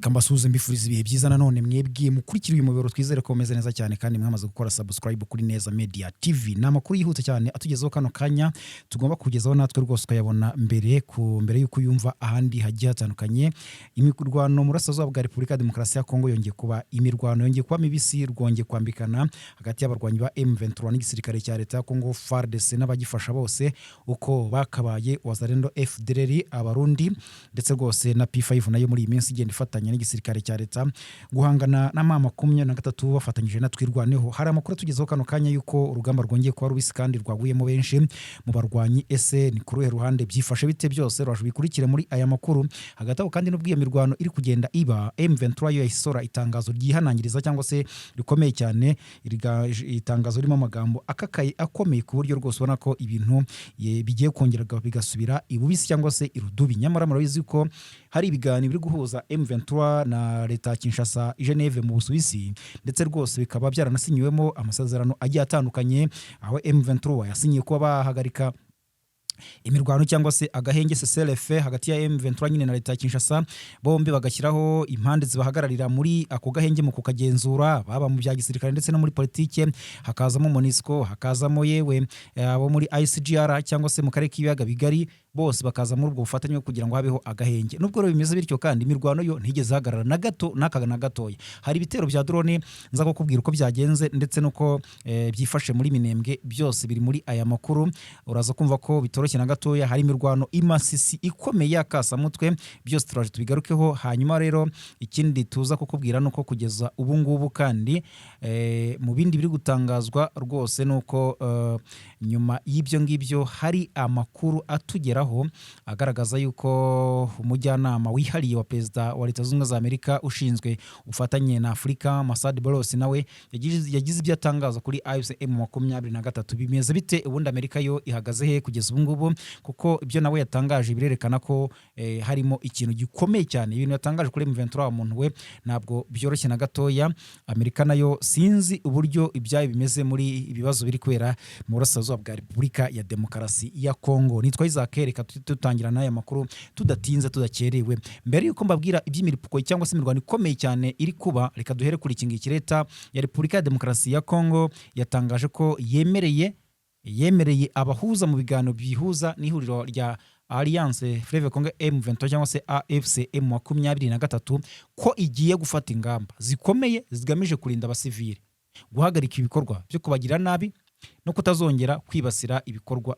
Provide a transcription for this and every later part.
Reka mbasuhuze, mbifuriza ibihe byiza nanone mwebwe mukurikira uyu muyoboro. Twizere ko mumeze neza cyane kandi mwamaze gukora subscribe kuri Neza Media TV. Ni amakuru yihuta cyane atugezeho kano kanya, tugomba kugezaho natwe rwose ukayabona mbere ku mbere y'uko uyumva ahandi hagiye hatandukanye. Imirwano mu burasirazuba bwa Repubulika ya Demokarasi ya Kongo yongeye kuba, imirwano yongeye kuba mibisi, rwongeye kwambikana hagati y'abarwanyi ba M23 n'igisirikare cya leta ya Kongo FARDC n'abagifasha bose uko bakabaye, Wazalendo, FDLR, Abarundi ndetse rwose na P5 nayo muri iyi minsi igenda ifatanya n'igisirikare cya leta guhangana na M23 bafatanyije na Twirwaneho. Hari amakuru atugezeho kano kanya yuko urugamba rwongeye kuba rubisi kandi rwaguyemo benshi mu barwanyi. Ese ni ku ruhe ruhande, byifashe bite? Byose rwaje bikurikire muri aya makuru. Hagati aho kandi, n'ubwo iyo mirwano iri kugenda iba, M23 yo yahise isohora itangazo ryihanangiriza cyangwa se rikomeye cyane, itangazo ririmo amagambo akakaye akomeye, ku buryo rwose ubona ko ibintu bigiye kongera bigasubira ibubisi cyangwa se irudubi. Nyamara murabizi ko hari ibiganiro biri guhuza M23 na leta ya Kinshasa i Geneve mu Busuwisi, ndetse rwose bikaba byaranasinyiwemo amasezerano agiye atandukanye, aho M23 yasinyiye kuba bahagarika imirwano cyangwa se agahenge, CCLF, hagati ya M23 nyine na leta ya Kinshasa, bombi bagashyiraho impande zibahagararira muri ako gahenge mu kukagenzura, baba mu bya gisirikare ndetse no muri politike. Hakazamo MONUSCO, hakazamo yewe abo muri ICGR cyangwa se mu karere k'ibiyaga bigari, bose bakaza muri ubwo bufatanye kugira ngo habeho agahenge. Nubwo rero bimeze bityo kandi, imirwano yo ntigeze ihagarara na gato n'aka na gatoya. Hari ibitero bya drone, nza kukubwira uko byagenze ndetse n'uko byifashe muri Minembwe. Byose biri muri aya makuru, uraza kumva ko bitoroshye na gatoya. Hari imirwano i Masisi ikomeye y'akasamutwe, byose turaje tubigarukeho. Hanyuma rero ikindi tuza kukubwira nuko kugeza ubu ngubu kandi mu bindi biri gutangazwa rwose nuko nyuma y'ibyo ngibyo hari amakuru atugeraho agaragaza yuko umujyanama wihariye wa perezida wa Leta Zunze Ubumwe za Amerika ushinzwe ubufatanye na Afurika, Massad Boulos, nawe yagize ibyo atangaza kuri AFC M23. Bimeze bite ubundi? Amerika yo ihagaze he kugeza ubu ngubu? Kuko ibyo nawe yatangaje birerekana ko harimo ikintu gikomeye cyane. Ibintu yatangaje kuri M23, muntu we, ntabwo byoroshye na gatoya. Amerika nayo sinzi uburyo ibyayo bimeze muri ibibazo biri kubera mu burasirazuba bwa Repubulika ya Demokarasi ya Kongo. Nitwa Isaac, reka dutangira n'aya makuru tudatinze, tudakerewe. Mbere y'uko mbabwira iby'imiripuko cyangwa se imirwano ikomeye cyane iri kuba, reka duhere kuri iki ngiki. Leta ya Repubulika ya Demokarasi ya Kongo yatangaje ko yemereye abahuza mu biganiro bihuza n'ihuriro rya Alliance Fleuve Congo M23 cyangwa se AFC M23 ko igiye gufata ingamba zikomeye zigamije kurinda abasivili, guhagarika ibikorwa byo kubagira nabi no kutazongera kwibasira ibikorwa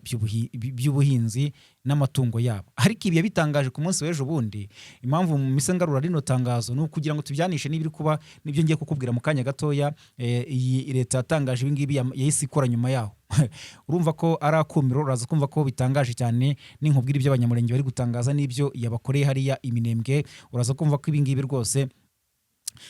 by'ubuhinzi n'amatungo yabo. Ariko ibi yabitangaje ku munsi w'ejo bundi. Impamvu mise ngarura rino tangazo ni ukugira ngo tubyanishe n'ibiri kuba n'ibyo ngiye kukubwira mu kanya gatoya. Iyi leta yatangaje ibi ngibi yahise ikora nyuma yaho. Urumva ko ari akumiro. Uraza kumva ko bitangaje cyane ninkubwira ibyo Abanyamurenge bari gutangaza n'ibyo yabakoreye hariya iminembwe. Uraza kumva ko ibi ngibi rwose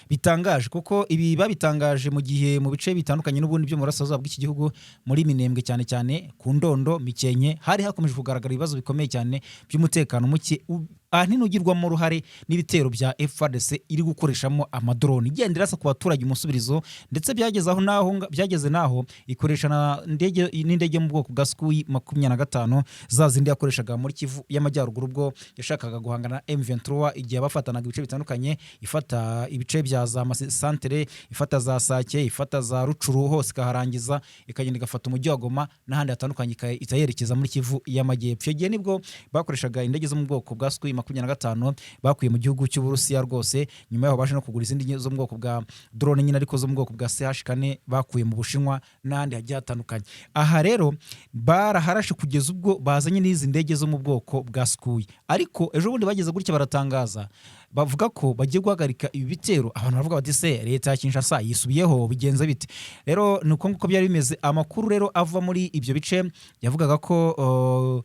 bitangaje, kuko ibi babitangaje mu gihe mu bice bitandukanye n'ubundi byo mu burasirazuba bw'iki gihugu, muri Minembwe cyane cyane ku Ndondo, Mikenke, hari hakomeje kugaragara ibibazo bikomeye cyane by'umutekano muke, ahanini ugirwamo uruhare n'ibitero bya FARDC iri gukoreshamo amadroni, igenda irasa ku baturage umusubirizo. Ndetse byageze aho naho byageze naho ikoresha na ndege n'indege mu bwoko bwa Sukhoi 25, za zindi yakoreshaga muri Kivu y'Amajyaruguru ubwo yashakaga guhangana na M23, igihe bafatanaga ibice bitandukanye, ifata ibice bya za Santere, ifata za Sake, ifata za Rucuru, hose ikaharangiza, ikagenda igafata umujyi wa Goma n'ahandi hatandukanye, ikayerekeza muri Kivu y'Amajyepfo. Icyo gihe nibwo bakoreshaga indege zo mu bwoko bwa Sukhoi 25 bakuye mu gihugu cy'Uburusiya rwose. Nyuma yaho baje no kugura izindi zo mu bwoko bwa drone nyine, ariko zo mu bwoko bwa CH4 bakuye mu Bushinwa n'ahandi hagiye hatandukanye. Aha rero baraharashe kugeza ubwo bazanye n'izi ndege zo mu bwoko bwa Sukhoi. Ariko ejo bundi bageze gutya baratangaza, bavuga ko bagiye guhagarika ibi bitero. Abantu baravuga bati: "Se leta ya Kinshasa yisubiyeho, bigenze bite?" Rero ni uko nguko byari bimeze. Amakuru rero ava muri ibyo bice yavugaga ko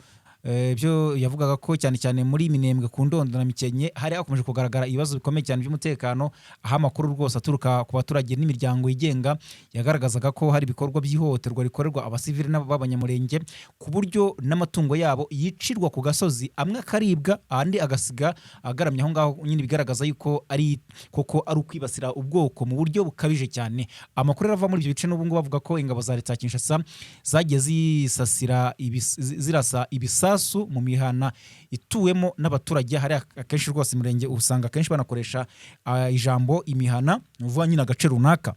byo yavugaga ko cyane cyane muri Minembwe ku Ndondo na Mikenke hari hakomeje kugaragara ibibazo bikomeye cyane by'umutekano, aho amakuru rwose aturuka ku baturage n'imiryango yigenga yagaragazaga ko hari ibikorwa by'ihohoterwa rikorerwa abasivili b'Abanyamurenge, ku buryo n'amatungo yabo yicirwa ku gasozi, amwe akaribwa andi agasiga agaramye aho ngaho nyine, bigaragaza yuko ari koko ari ukwibasira ubwoko mu buryo bukabije cyane. Amakuru rero ava muri ibyo bice n'ubu ngubu avuga ko ingabo za leta ya Kinshasa zagiye zisasira zirasa ibisasu. ibisasu mu mihana ituwemo n'abaturage. Hari akenshi rwose imirenge usanga akenshi banakoresha ijambo imihana, ni ukuvuga nyine agace runaka.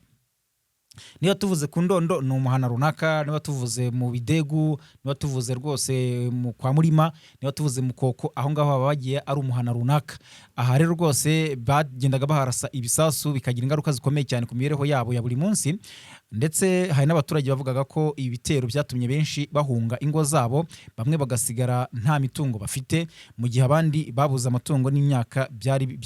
Niba tuvuze ku Ndondo ni umuhana runaka, niba tuvuze mu Bidegu, niba tuvuze rwose mu kwa Murima, niba tuvuze mu Koko, aho ngaho baba bagiye ari umuhana runaka. Aha rero rwose bagendaga baharasa ibisasu, bikagira ingaruka zikomeye cyane ku mibereho yabo ya buri munsi. Ndetse hari n'abaturage bavugaga ko ibitero byatumye benshi bahunga ingo zabo, bamwe bagasigara nta mitungo bafite, mu gihe abandi babuze amatungo n'imyaka byari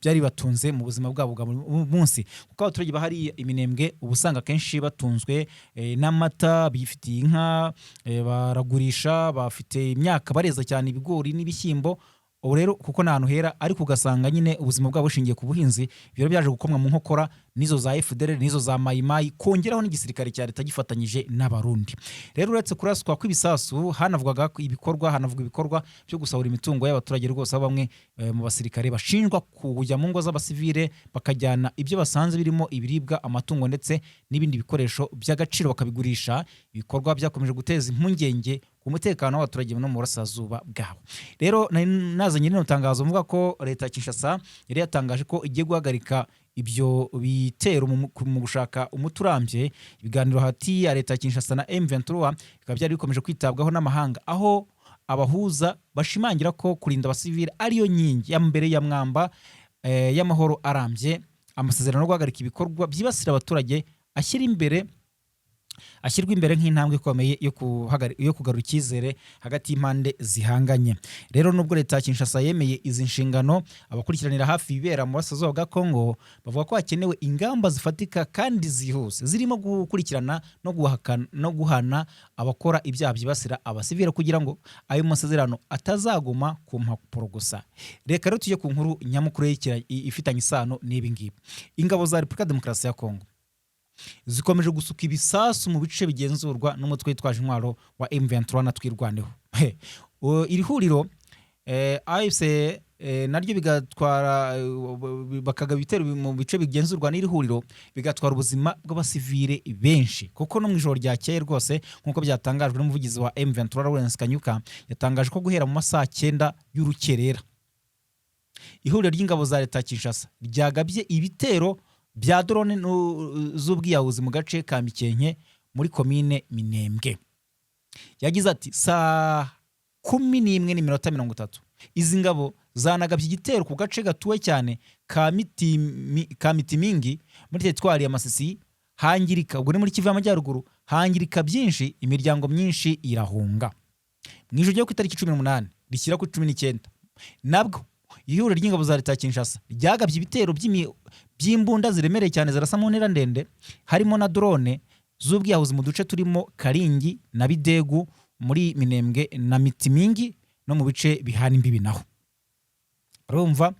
bibatunze mu buzima bwabo bwa buri munsi, kuko abaturage bahari iminembwe uba usanga akenshi batunzwe n'amata, bifitiye inka, baragurisha, bafite imyaka, bareza cyane ibigori n'ibishyimbo. Ubu rero kuko ni ahantu hera, ariko ugasanga nyine ubuzima bwabo bushingiye ku buhinzi. Ibyo rero byaje gukomwa mu nkokora n'izo za FDLR, n'izo za Mayimayi, kongeraho n'igisirikare cya leta gifatanyije n'Abarundi. Rero uretse kuraswa kw'ibisasu, hanavugwaga ibikorwa, hanavugwa ibikorwa byo gusahura imitungo y'abaturage rwose, aho bamwe mu basirikare bashinjwa kujya mu ngo z'abasivile bakajyana ibyo basanze birimo ibiribwa, amatungo ndetse n'ibindi bikoresho by'agaciro bakabigurisha, ibikorwa byakomeje guteza impungenge ku mutekano w'abaturage no mu burasirazuba bwabo. Rero nari nazanye rino tangazo mvuga ko leta ya Kinshasa yari yatangaje ko igiye guhagarika ibyo bitero mu gushaka umuti urambye. Ibiganiro hagati ya leta ya Kinshasa na M23 bikaba byari bikomeje kwitabwaho n'amahanga, aho abahuza bashimangira ko kurinda abasivili ariyo nkingi ya mbere ya mwamba y'amahoro arambye. Amasezerano yo guhagarika ibikorwa byibasira abaturage ashyirwa imbere nk'intambwe ikomeye yo kugarura icyizere hagati y'impande zihanganye. Rero nubwo leta ya Kinshasa yemeye izi nshingano, abakurikiranira hafi ibibera mu burasirazuba bwa Kongo bavuga ko hakenewe ingamba zifatika kandi zihuse, zirimo gukurikirana no guhana abakora ibyaha byibasira abasivile, kugira ngo ayo masezerano atazaguma ku mpapuro gusa. Reka rero tujye ku nkuru nyamukuru ifitanye isano n'ibi ngibi. Ingabo za Repubulika ya Demokarasi ya Kongo zikomeje gusuka ibisasu mu bice bigenzurwa n'umutwe witwaje intwaro wa M23 na Twirwaneho. Iri huriro AFC naryo bigatwara, bakagaba ibitero mu bice bigenzurwa n'iri huriro, bigatwara ubuzima bw'abasivile benshi, kuko no mu ijoro ryakeye rwose, nk'uko byatangajwe n'umuvugizi wa M23 Lawrence Kanyuka, yatangaje ko guhera mu masaha 9 y'urukerera ihuriro ry'ingabo za leta ya Kinshasa ryagabye ibitero bya drone z'ubwiyahuzi mu gace ka Mikenke muri komine Minembwe. Yagize ati: "Saa 11:30 izi ngabo zanagabye igitero ku gace gatuwe cyane ka Mitimingi muri teritwari ya Masisi, hangirika," ubwo ni muri Kivu y'Amajyaruguru, "hangirika byinshi, imiryango myinshi irahunga." Mu ijoro ryo ku itariki 18 rishyira kuri 19 nabwo ihuriro ry'ingabo za leta ya Kinshasa ryagabye ibitero by'imbunda ziremereye cyane zirasa mu ntera ndende, harimo na drone z'ubwiyahuzi, mu duce turimo Karingi na Bidegu muri Minembwe na Mitimingi no mu bice bihana imbibi naho. Urumva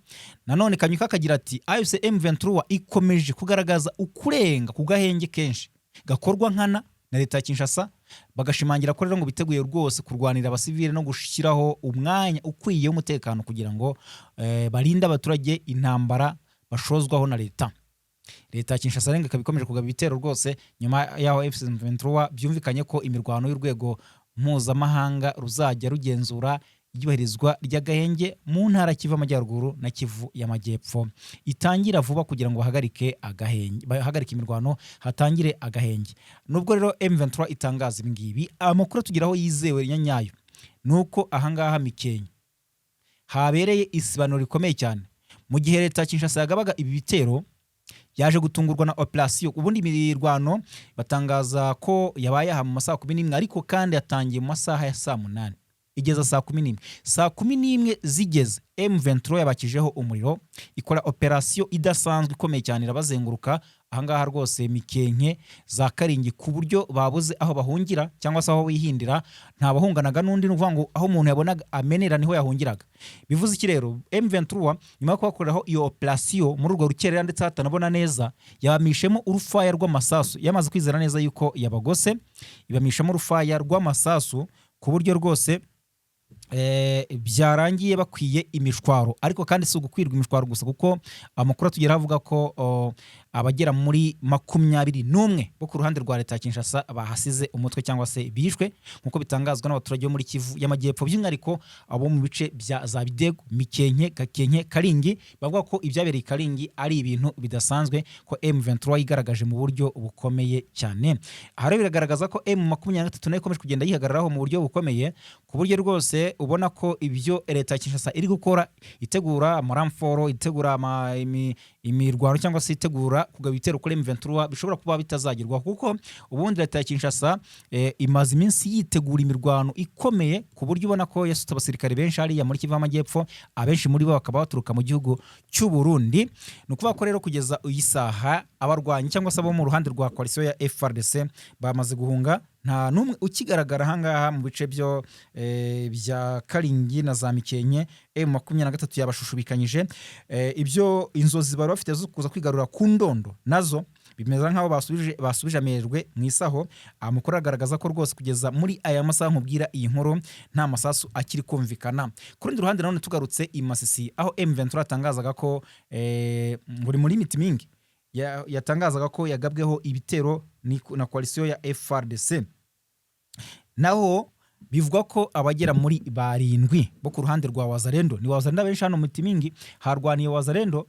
nanone Kanyuka akagira ati: "AFC M23 ikomeje kugaragaza ukurenga ku gahenge kenshi gakorwa nkana na leta ya Kinshasa." Bagashimangira ko rero ngo biteguye rwose kurwanira abasivile no gushyiraho umwanya ukwiye w'umutekano kugira ngo barinde abaturage intambara bashozwaho na leta. Leta ya Kinshasa rero ikaba ikomeje kugaba ibitero rwose nyuma y'aho AFC M23 byumvikanye ko imirwano y'urwego mpuzamahanga ruzajya rugenzura iyubahirizwa ry'agahenge mu ntara Kivu Amajyaruguru na Kivu y'Amajyepfo itangira vuba, kugira ngo bahagarike agahenge, bahagarike imirwano, hatangire agahenge. Nubwo rero M23 itangaza ibi ngibi, amakuru atugeraho yizewe nyanyayo ni uko ahangaha Mikenke habereye isibaniro rikomeye cyane. Mu gihe leta ya Kinshasa yagabaga ibi bitero, yaje gutungurwa na operation. Ubundi imirwano batangaza ko yabaye aha mu masaha 11, ariko kandi yatangiye mu masaha ya saa 8 igeza saa 11. Saa 11 zigeze M23 yabakijeho umuriro, ikora operation idasanzwe ikomeye cyane, irabazenguruka ahangaha rwose Mikenke, za Karingi, ku buryo babuze aho bahungira cyangwa se aho bihindira. Nta bahunganaga n'undi, ni ukuvuga ngo aho umuntu yabonaga amenera niho yahungiraga. Bivuze iki rero? M23 nyuma yo kubakoreraho iyo operation muri urwo rukerera ndetse hatanabona neza, yabamishemo urufaya rw'amasasu. Yamaze kwizera neza yuko yabagose, ibamishamo urufaya rw'amasasu ku buryo rwose Byarangiye bakwiye imishwaro, ariko kandi si ugukwirwa imishwaro gusa, kuko amakuru atugeraho avuga ko abagera muri 21 bo ku ruhande rwa leta ya Kinshasa bahasize umutwe cyangwa se bishwe, nk'uko bitangazwa n'abaturage bo muri Kivu y'Amajyepfo, by'umwihariko abo mu bice bya za Bidego, Mikenke, Gakenke, Karingi. Bavuga ko ibyabereye i Karingi ari ibintu bidasanzwe, ko M23 yigaragaje mu buryo bukomeye cyane. Aha rero biragaragaza ko M23 nayo ikomeje kugenda yihagararaho mu buryo bukomeye, ku buryo rwose ubona ko ibyo leta ya Kinshasa iri gukora, itegura amaramforo, itegura imirwano cyangwa se itegura kugaba ibitero kuri M23, bishobora kuba bitazagerwaho, kuko ubundi leta ya Kinshasa imaze iminsi yitegura imirwano ikomeye, ku buryo ubona ko yasutse abasirikare benshi hariya muri Kivu y'Amajyepfo, abenshi muri bo bakaba baturuka mu gihugu cy'u Burundi. Ni ukuvuga ko rero kugeza iyi saha abarwanyi cyangwa se abo mu ruhande rwa coalition ya FARDC bamaze guhunga, nta n'umwe ukigaragara ahangaha mu bice byo bya Karingi na za Mikenke. M23 yabashushubikanyije. Ibyo inzozi bari bafite zo kuza kwigarura ku Ndondo nazo bimeze nk'aho basubije amerwe mu isaho. Amakuru agaragaza ko rwose kugeza muri aya masaha nkubwira iyi nkuru nta masasu akiri kumvikana. Ku rundi ruhande nanone, tugarutse i Masisi, aho M23 yatangazaga ko buri muri mitimingi yatangazaga ko yagabweho ibitero na coalition ya FARDC, naho bivugwa ko abagera muri barindwi bo ku ruhande rwa Wazalendo, ni Wazalendo benshi hano mu Mitimingi, harwaniye Wazalendo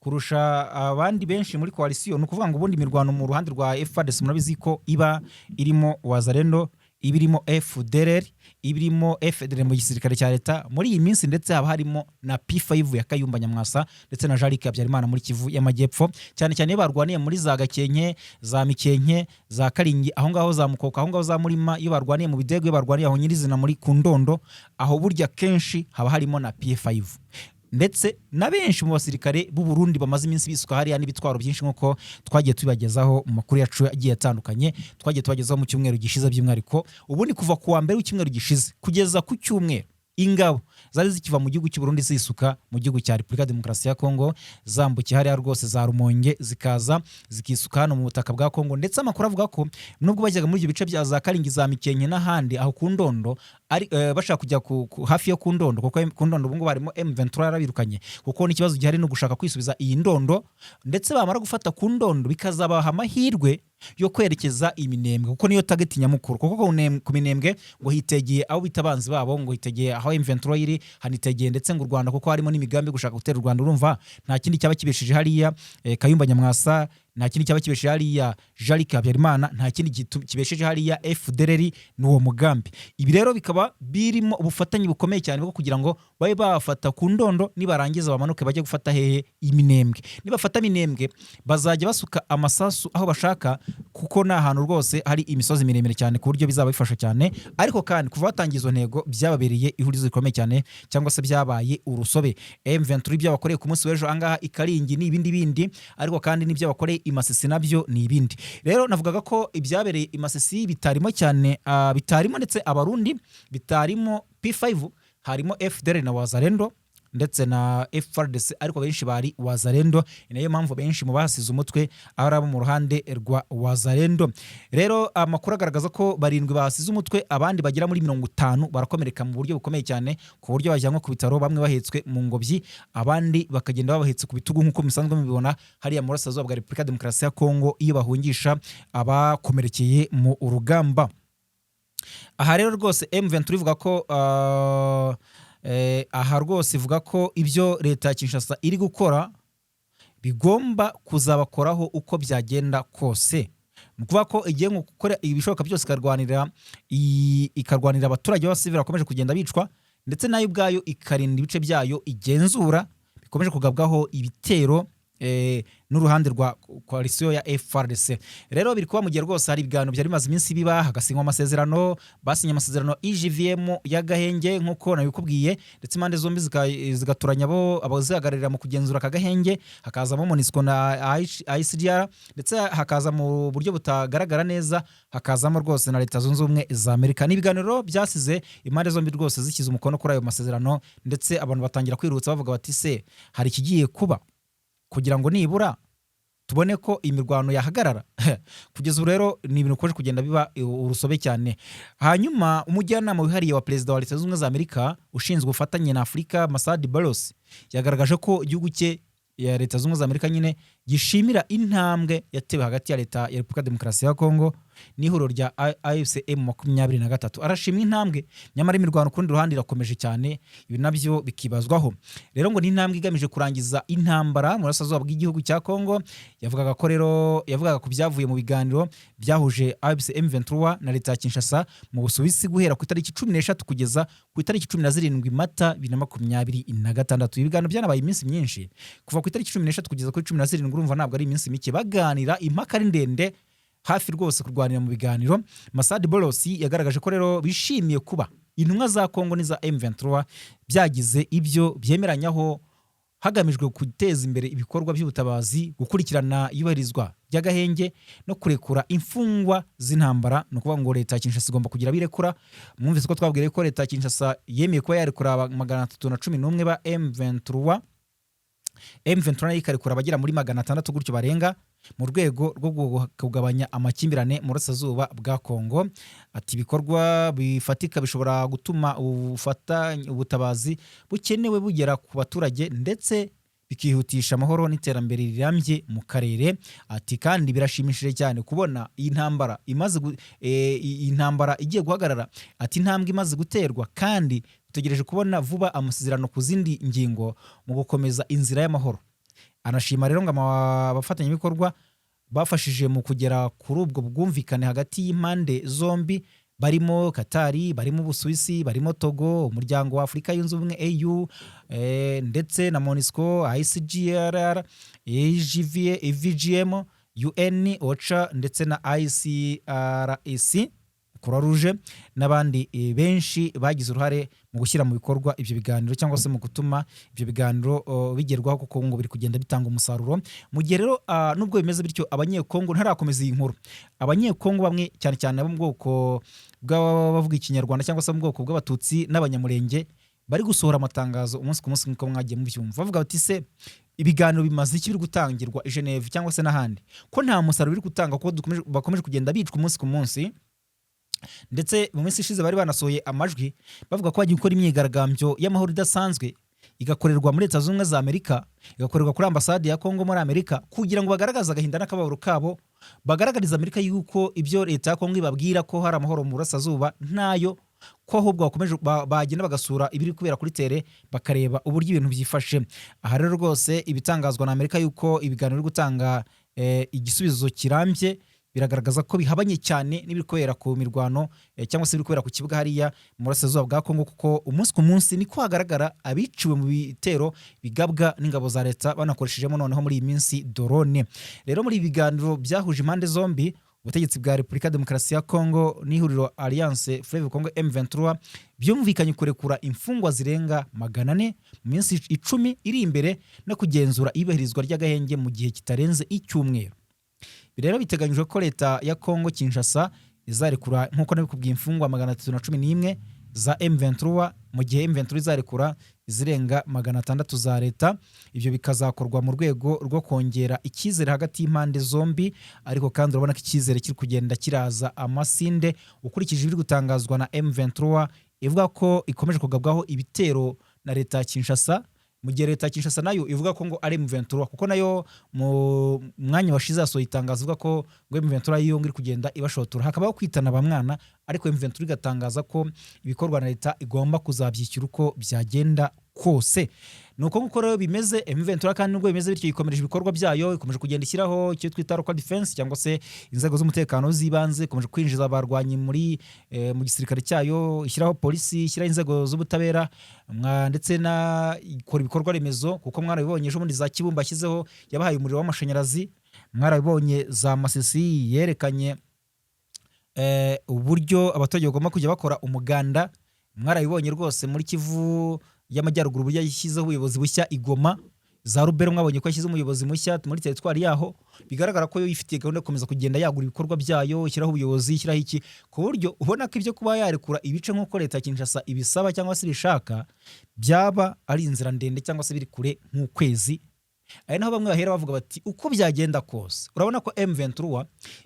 kurusha abandi benshi muri coalition. Ni ukuvuga ngo ubundi imirwano mu ruhande rwa FARDC murabizi ko iba irimo Wazalendo, iba irimo FDLR, iba irimo FDL mu gisirikare cya leta muri iyi minsi, ndetse haba harimo na P5 ya Kayumba Nyamwasa ndetse na Jean Luc Habyarimana muri Kivu y'Amajyepfo, cyane cyane iyo barwaniye muri za Gakenke, za Mikenke, za Karingi, aho ngaho za Mukoka, aho ngaho za Murima, iyo barwaniye mu Bidego, iyo barwaniye aho nyirizina muri ku Ndondo, aho burya kenshi haba harimo na P5 ndetse na benshi mu basirikare b'u Burundi bamaze iminsi bisuka hariya n'ibitwaro byinshi, nk'uko twagiye tubibagezaho mu makuru yacu agiye atandukanye twagiye tubagezaho mu cyumweru gishize. By'umwihariko ubundi kuva ku wa mbere w'icyumweru gishize kugeza ku cyumweru, ingabo zari zikiva mu gihugu cy'u Burundi zisuka mu gihugu cya Repubulika ya Demokarasi ya Kongo, zambukiye hariya rwose za Rumonge, zikaza zikisuka hano mu butaka bwa Kongo. Ndetse amakuru avuga ko nubwo bajyaga muri ibyo bice bya za Karingi, za Mikenke n'ahandi aho ku Ndondo, ari bashaka kujya hafi yo ku Ndondo, kuko ku Ndondo ubu ngubu harimo M23 yarabirukanye, kuko n'ikibazo gihari ni ugushaka kwisubiza iyi Ndondo, ndetse bamara gufata ku Ndondo bikazabaha amahirwe yo kwerekeza iminembwe, kuko niyo target nyamukuru, kuko ku Minembwe ngo hitegeye aho bita abanzi babo, ngo hitegeye aho M23 iri, hanitegeye ndetse ngo u Rwanda, kuko harimo n'imigambi yo gushaka gutera u Rwanda. Urumva nta kindi cyaba kibesheje hariya Kayumba Nyamwasa, nta kindi cyaba kibesheje hariya Jean Luc Habyarimana, nta kindi kibesheje hariya FDLR, ni uwo mugambi. Ibi rero bikaba birimo ubufatanye bukomeye cyane bwo kugira ngo babe bafata ku Ndondo, nibarangiza bamanuke bajye gufata hehe? Iminembwe. Nibafata Minembwe bazajya basuka amasasu aho bashaka, kuko ni ahantu rwose hari imisozi miremire cyane, ku buryo bizaba bifasha cyane. Ariko kandi kuva batangiye izo ntego byababereye ihurizo rikomeye cyane, cyangwa se byabaye urusobe. M23 ibyo bakoreye ku munsi w'ejo angaha i Karingi ni ibindi bindi, ariko kandi n'ibyo bakoreye i Masisi nabyo ni ibindi. Rero navugaga ko ibyabereye i Masisi bitarimo cyane bitarimo ndetse Abarundi, bitarimo P5, harimo FDLR na Wazalendo ndetse na FARDC, ariko benshi bari Wazalendo. Ni nayo mpamvu benshi mu basize umutwe ari abo mu ruhande rwa Wazalendo. Rero amakuru agaragaza ko barindwi basize umutwe, abandi bagera muri 50 barakomereka mu buryo bukomeye cyane, ku buryo bajyanwa ku bitaro, bamwe bahetswe mu ngobyi, abandi bakagenda babahetse ku bitugu, nk'uko musanzwe mubibona hariya mu burasirazuba bwa Repubulika ya Demokarasi ya Kongo iyo bahungisha abakomerekeye mu rugamba. Aha rero rwose M23 ivuga ko aha rwose ivuga ko ibyo leta ya Kinshasa iri gukora bigomba kuzabakoraho uko byagenda kose. Ni ukuvuga ko igiye gukora ibishoboka byose ikarwanira abaturage b'abasivili bakomeje kugenda bicwa, ndetse nayo ubwayo ikarinda ibice byayo igenzura bikomeje kugabwaho ibitero n'uruhande rwa coalition ya FARDC. Rero biri kuba mu gihe rwose hari ibiganiro byari bimaze iminsi biba, hagasinywa amasezerano, basinye amasezerano IGVM y'agahenge nk'uko nabikubwiye, ndetse impande zombi zigaturanya abo abazihagararira mu kugenzura aka gahenge, hakazamo MONUSCO na ICGLR, ndetse hakaza mu buryo butagaragara neza, hakazamo rwose na Leta Zunze Ubumwe za Amerika. Ni ibiganiro byasize impande zombi rwose zishyize umukono kuri ayo masezerano, ndetse abantu batangira kwirutsa bavuga bati: "Se hari ikigiye kuba kugira ngo nibura Tubone ko imirwano yahagarara. Kugeza ubu rero ni ibintu bikomeje kugenda biba urusobe cyane. Hanyuma umujyanama wihariye wa perezida wa Leta Zunze Ubumwe za Amerika ushinzwe ubufatanye na Afurika, Masad Boulos, yagaragaje ko igihugu cye ya Leta Zunze Ubumwe za Amerika nyine gishimira intambwe yatewe hagati ya Leta ya Repubulika Demokarasi ya Kongo n'ihuriro rya AFC M23. Arashimwa intambwe, nyamara imirwano ku rundi ruhande irakomeje cyane. Ibi nabyo bikibazwaho rero ngo ni intambwe igamije kurangiza intambara mu burasirazuba bw'igihugu cya Kongo. Yavugaga ko rero, yavugaga ku byavuye mu biganiro byahuje AFC M23 na Leta ya Kinshasa mu Busuwisi guhera ku itariki 13 kugeza ku itariki 17 Mata 2026. Ibiganiro byanabaye iminsi myinshi, kuva ku itariki 13 kugeza kuri 17. Urumva ntabwo ari iminsi mike baganira, impaka ari ndende, hafi rwose kurwanira mu biganiro. Masad Boulos yagaragaje ko rero bishimiye kuba intumwa za Kongo n'iza M23 byagize ibyo byemeranyaho hagamijwe guteza imbere ibikorwa by'ubutabazi, gukurikirana iyubahirizwa ry'agahenge no kurekura imfungwa z'intambara. Ni ukuvuga ngo Leta ya Kinshasa igomba kugira abirekura. Mwumvise ko twabwiye ko Leta ya Kinshasa yemeye kuba yarekura 311 ba M23, M23 nayo ikarekura abagera muri 600 gutyo barenga, mu rwego rwo kugabanya amakimbirane mu burasirazuba bwa Kongo. Ati ibikorwa bifatika bishobora gutuma ubutabazi bukenewe bugera ku baturage ndetse bikihutisha amahoro n'iterambere rirambye mu karere. Ati kandi birashimishije cyane kubona iyi ntambara imaze iyi ntambara igiye guhagarara. Ati intambwe imaze guterwa kandi dutegereje kubona vuba amasezerano ku zindi ngingo mu gukomeza inzira y'amahoro. Anashima rero ngo abafatanyabikorwa bafashije mu kugera kuri ubwo bwumvikane hagati y'impande zombi, barimo Katari, barimo Ubusuwisi, barimo Togo, Umuryango wa Afurika Yunze Ubumwe AU, ndetse na MONUSCO, ICGLR, AGV, EVGM, UN OCHA ndetse na ICRC, Croix Rouge n'abandi benshi bagize uruhare mu gushyira mu bikorwa ibyo biganiro cyangwa se mu gutuma ibyo biganiro bigerwaho, kuko ngo biri kugenda bitanga umusaruro. Mu gihe rero nubwo bimeze bityo, Abanyekongo, ntarakomeza iyi nkuru, Abanyekongo bamwe, cyane cyane abo mu bwoko bw'abavuga Ikinyarwanda cyangwa se mu bwoko bw'Abatutsi n'Abanyamurenge, bari gusohora amatangazo umunsi ku munsi nk'uko mwagiye mubyumva, bavuga bati: "Se ibiganiro bimaze iki biri gutangirwa i Geneve cyangwa se n'ahandi, ko nta musaruro biri gutanga, kuko bakomeje kugenda bicwa umunsi ku munsi?" Ndetse mu minsi ishize bari banasohoye amajwi bavuga ko bagiye gukora imyigaragambyo y'amahoro idasanzwe, igakorerwa muri Leta Zunze Ubumwe za Amerika, igakorerwa kuri ambasade ya Kongo muri Amerika, kugira ngo bagaragaze agahinda n'akababaro kabo, bagaragariza Amerika yuko ibyo Leta ya Kongo ibabwira ko hari amahoro mu burasirazuba ntayo, ko ahubwo bakomeje bagenda bagasura ibiri kubera kuri terrain, bakareba uburyo ibintu byifashe. Aha rero rwose ibitangazwa na Amerika yuko ibiganiro biri gutanga igisubizo kirambye biragaragaza ko bihabanye cyane n'ibiri kubera ku mirwano cyangwa se ibiri kubera ku kibuga hariya mu burasirazuba bwa Kongo, kuko umunsi ku munsi niko hagaragara abiciwe mu bitero bigabwa n'ingabo za leta, banakoreshejemo noneho muri iyi minsi drone. Rero muri ibi biganiro byahuje impande zombi, ubutegetsi bwa Repubulika Demokarasi ya Kongo n'ihuriro Alliance Fleuve Congo M23, byumvikanye kurekura imfungwa zirenga 400 mu minsi 10 iri imbere no kugenzura iyubahirizwa ry'agahenge mu gihe kitarenze icyumweru. Ibi rero biteganyijwe ko Leta ya Kongo Kinshasa izarekura, nk'uko nabikubwiye, imfungwa 311 za M23, mu gihe M23 izarekura izirenga 600 za leta. Ibyo bikazakorwa mu rwego rwo kongera icyizere hagati y'impande zombi. Ariko kandi urabona ko icyizere kiri kugenda kiraza amasinde ukurikije ibiri gutangazwa na M23, ivuga ko ikomeje kugabwaho ibitero na Leta ya Kinshasa, mu gihe Leta ya Kinshasa nayo ivuga ko ngo ari M23, kuko nayo mu mwanya washize yasohoye itangazo ivuga ko ngo M23 yo ngo iri kugenda ibashotora, hakabaho kwitana ba mwana, ariko M23 igatangaza ko ibikorwa na leta igomba kuzabyishyura uko byagenda kose. Ni uko nguko rero bimeze. M23 kandi nubwo bimeze bityo ikomeje ibikorwa byayo, ikomeje kugenda ishyiraho icyo twita local defense cyangwa se inzego z'umutekano z'ibanze, ikomeje kwinjiza abarwanyi muri mu gisirikare cyayo, ishyiraho polisi, ishyiraho inzego z'ubutabera, ndetse na ikora ibikorwa remezo, kuko mwarabibonye ejo bundi za Kibumba yashyizeho, yabahaye umuriro w'amashanyarazi. Mwarabibonye za Masisi yerekanye uburyo abaturage bagomba kujya bakora umuganda. Mwarabibonye rwose muri Kivu y'Amajyaruguru uburyo yashyizeho ubuyobozi bushya i Goma, za Rubero mwabonye ko yashyize umuyobozi mushya muri teritwari yaho. Bigaragara ko yo yifitiye gahunda yo gukomeza kugenda yagura ibikorwa byayo, ishyiraho ubuyobozi, ishyiraho iki, ku buryo ubona ko ibyo kuba yarekura ibice nk'uko Leta ya Kinshasa ibisaba cyangwa se ibishaka byaba ari inzira ndende cyangwa se biri kure nk'ukwezi. Ari naho bamwe bahera bavuga bati uko byagenda kose, urabona ko M23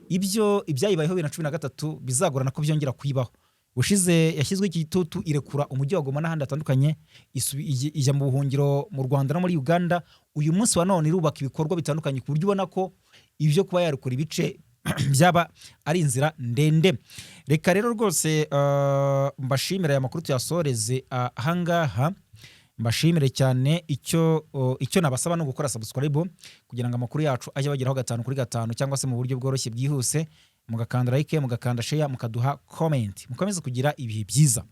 ibyo ibyayibayeho 2013 bizagorana ko byongera kuyibaho. Ushize yashyizweho igitutu, irekura umujyi wa Goma n'ahandi hatandukanye, ijya mu buhungiro mu Rwanda no muri Uganda. Uyu munsi wa none irubaka ibikorwa bitandukanye, ku buryo ubona ko ibyo kuba yarekura ibice byaba ari inzira ndende. Reka rero rwose mbashimire, aya makuru tuyasoreze ahangaha. Mbashimire cyane. Icyo nabasaba no gukora subscribe kugira ngo amakuru yacu ajye abageraho gatanu kuri gatanu, cyangwa se mu buryo bworoshye bwihuse, mugakanda like, mugakanda share, mukaduha comment. Mukomeze kugira ibihe byiza.